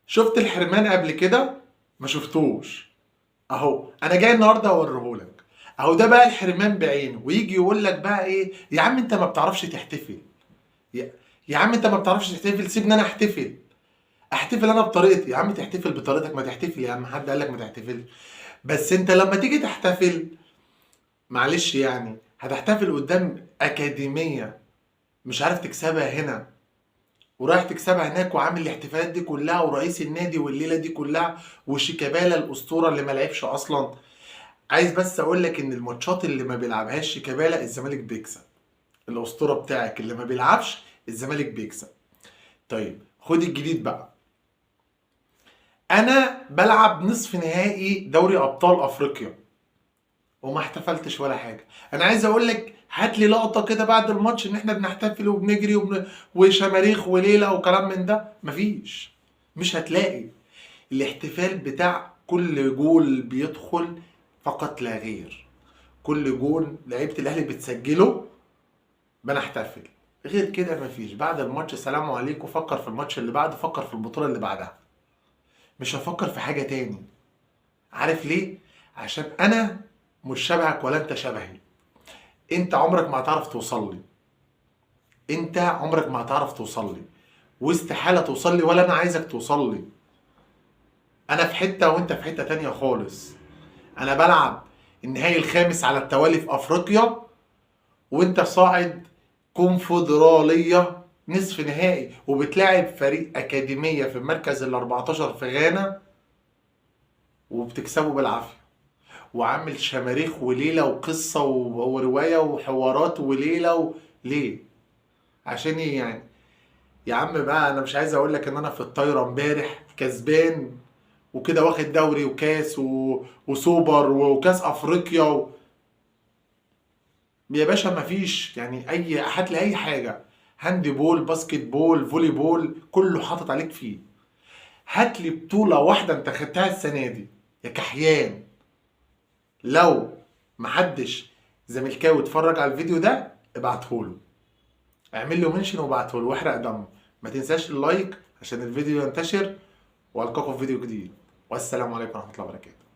شفت الحرمان قبل كده؟ ما شفتوش. اهو انا جاي النهارده اوريهولك. اهو ده بقى الحرمان بعينه. ويجي يقول لك بقى ايه يا عم انت ما بتعرفش تحتفل، يا, يا عم انت ما بتعرفش تحتفل، سيبني انا احتفل، احتفل انا بطريقتي. يا عم تحتفل بطريقتك، ما تحتفل يا عم، حد قال لك ما تحتفلش؟ بس انت لما تيجي تحتفل، معلش يعني، هتحتفل قدام اكاديمية مش عارف تكسبها هنا ورايح تكسبها هناك، وعامل الاحتفالات دي كلها، ورئيس النادي والليلة دي كلها، وشيكابالا الاسطورة اللي ما لعبش اصلا. عايز بس اقول لك ان الماتشات اللي ما بيلعبهاش شيكابالا الزمالك بيكسب. الاسطورة بتاعك اللي ما بيلعبش الزمالك بيكسب. طيب خد الجديد بقى. انا بلعب نصف نهائي دوري ابطال افريقيا وما احتفلتش ولا حاجة. انا عايز اقول لك هات لي لقطة كده بعد الماتش ان احنا بنحتفل وبنجري وشماريخ وليلة وكلام من ده، مفيش. مش هتلاقي الاحتفال بتاع كل جول بيدخل فقط لا غير. كل جول لعيبة الاهلي بتسجله بنحتفل، غير كده مفيش. بعد الماتش سلام عليكم، فكر في الماتش اللي بعده، فكر في البطولة اللي بعدها، مش هفكر في حاجة تاني. عارف ليه؟ عشان انا مش شبهك ولا انت شبهي. انت عمرك ما هتعرف توصل لي، انت عمرك ما هتعرف توصل لي، واستحاله توصل لي، ولا انا عايزك توصل لي. انا في حتة وانت في حتة تانية خالص. انا بلعب النهائي الخامس على التوالي في افريقيا، وانت صاعد كونفدراليه نصف نهائي، وبتلاعب فريق اكاديمية في المركز ال 14 في غانا وبتكسبه بالعافية، وعامل شماريخ وليلة وقصة ورواية وحوارات وليلة ليه؟ عشان ايه يعني؟ يا عم بقى انا مش عايز اقول لك ان انا في الطايره امبارح كسبان وكده، واخد دوري وكاس وسوبر وكاس افريقيا يا باشا مفيش يعني اي هات لي اي حاجة، handball، basketball، volleyball، كله حاطط عليك فيه. هات لي بطوله واحدة انت خدتها السنة دي يا كحيان. لو محدش زملكاوي اتفرج على الفيديو ده ابعتهوله، اعمل له mention وابعته له واحرق دمه. ما تنساش ال like عشان الفيديو ينتشر، والقاكم في فيديو جديد، والسلام عليكم ورحمة الله وبركاته.